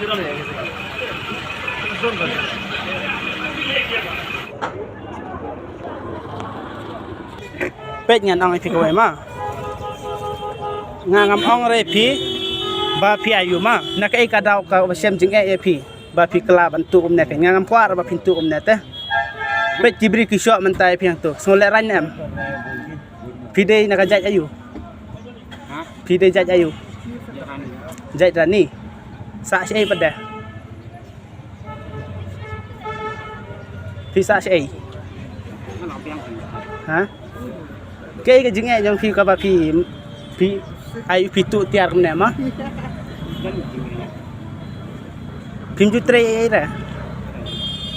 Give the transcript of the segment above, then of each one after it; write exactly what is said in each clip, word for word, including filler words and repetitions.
Peit ngan ong ïa phi kawei ma. Nga ngam ong re phi ba phi ayu ma. Na kaei ka daw kaba shem jingeh ïa phi ba phi kylla ban tuh kumne, ka nga ngam kwah re ba phin tuh kumne te. Peit ki briew ki shoh mynta ïa phi hangto. Sngew lehraiñ ne em? Phi dei na ka jait ayu? Phi dei jait ayu? Jait Rani. Sah shaei pat de? Phi sah shaei? Ha? Kaei ka jingeh jong phi kaba phi, phi, ai phi tuh tiar kumne ma? Phim ju trei ei ei re?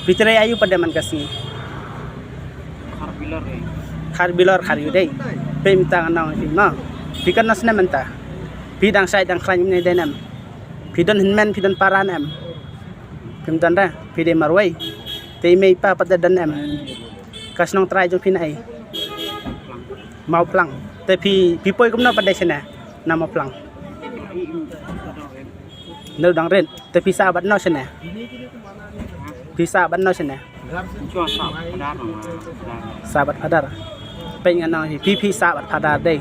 Phi trei ayu pat de man ka sngi? Khar bilor khar ïu dei. Peit mynta ngan ong ïa phi ma. Phi kynnoh snem mynta? Phi dang shait dang khlaiñ kumne dei ne em? Phi don hynmen phi don para ne em? Phim don re, phi dei marwei. Te i mei i pa pat de don em? Ka shnong trai jong phi na ei? Mawphlang. Te phi, phi poi kumno pat de shane na Mawphlang? Nel dang rit. Te phi sah bad no shane? Phi sah bad no shane? Sah bad Phadar. Peit ngan ong ïa phi, phi sah bad Phadar dei.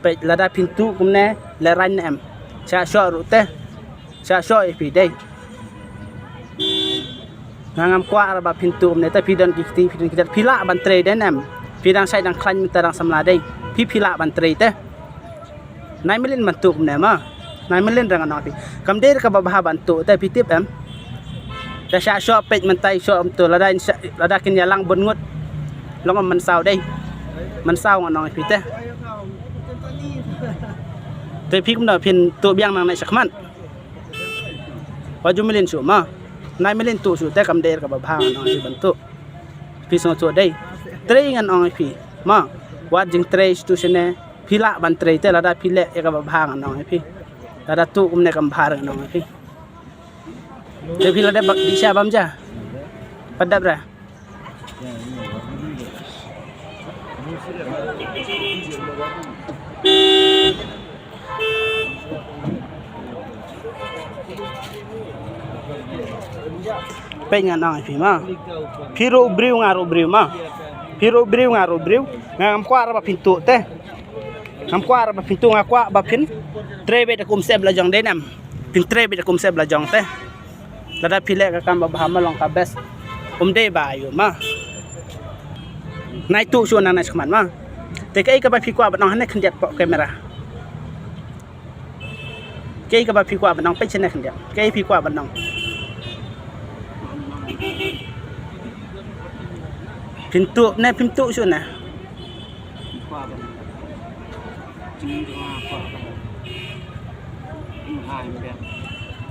Peit lada phin tuh kumne lehraiñ ne em? Sah shoh ruh te. Sah shoh ïa phi dei. Nga ngam kwah re ba phin tuh kumne te, phi don ki kti, phi don ki jait, phi lah ban trei dei ne em? Phi dang shait dang khlaiñ mynta dang samla dei. Phi, phi lah ban trei te. Nai mlien ban tuh kumne ma. Nai mlien re ngan ong ïa phi. Kam dei re kaba bha ban tuh te, phi tip em? Te sah shoh, peit mynta i shoh em to, lada, lada kin ïalang bun ngut. Long em mynsaw dei? Mynsaw ngan ong ïa phi te. Te phi kumno, phin tuh biang nangne shakhmat? Wat ju mlien shuh ma. Nai mlien tuh shuh te, kam dei re kaba bha ngan ong ïa phi ban tuh. Phi sngewthuh dei. Trei ngan ong ïa phi ma. Wat jingtrei shuh shane. Phi lah ban trei te, lada phi leh ïa kaba bha ngan ong ïa phi. Lada tuh kumne kam bha re ngan ong ïa phi. Te phi la dep dih sha bam ja? Pat dep re? Peit ngan ong ïa phi ma. Phi ruh u briew, nga ruh u briew ma. Phi ruh u briew, nga ruh u briew. Nga ngam kwah re ba phin tuh te. Ngam kwah re ba phin tuh, nga kwah ba phin trei beit da ka umsyep la jong dei ne em? Phin trei beit da ka umsyep la jong te. Lada phi leh ka kam ba bha ma, long ka best. Um dei ba ayu ma. Nai tuh shuh nangne shakhmat ma. Te kaei kaba phi kwah ban ong hangne khyndiat hapoh camera? Kaei kaba phi kwah ban ong, peit shane khyndiat? Kaei phi kwah ban ong? Phin tuh ne phim tuh shuh ne?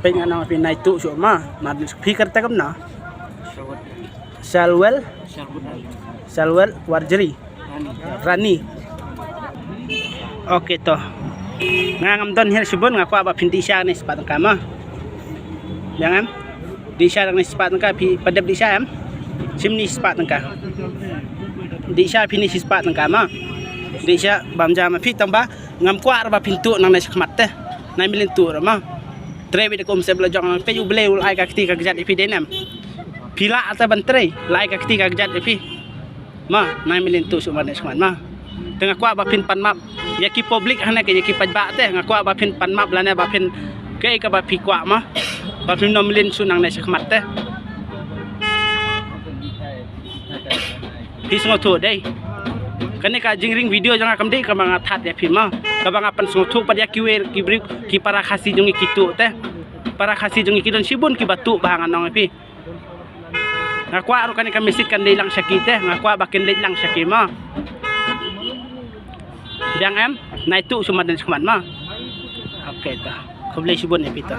Peit ngan ong phi nai tuh shuh ma. Ma phi kyrteng kumno? Shalwel. Shalwel Warjri. Rani. Ok to. Nga ngam don hiar shibun, nga kwah ba phin dih sha ne spah tyngka ma. Biang em? Dih sha ne spah tyngka, phi pat dep dih sha em? Shim ne spah tyngka. Dih sha phi ne spah tyngka ma. Dih sha bam ja ma phi, tang ba ngam kwah re ba phin tuh nangne shakhmat te. Nai mlien tuh re ma. Trei beit da ka umsyep la jong, peit U Blei u la ai ka kti ka kjat ïa phi dei ne em? Phi lah te ban trei, la ai ka kti ka kjat ïa phi. Ma, nai mlien tuh shuh ma ne shakhmat ma. Te nga kwah ba phin pan map ïa ki public hangne, ki, ïa ki paidbah te, nga kwah ba phin pan map lane ba phin, kaei kaba phi kwah ma, ba phin nym mlien shuh nangne shakhmat te. Phi sngewthuh dei. Kane ka jingring video jong nga kam dei kaba nga thad ïa phi ma. Kaba nga pynsngewthuh pat ïa kiwei ki briew, ki para Khasi jong ngi ki tuh te. Para Khasi jong ngi ki don shibun kiba tuh bha, ngan ong ïa phi. Nga kwah ruh kane ka message kan dei lang sha ki te, nga kwah ba kin leit lang sha ki ma. Biang em, nai tuh shuh ma ne shakhmat ma. Ok to. Khublei shibun ïa phi to.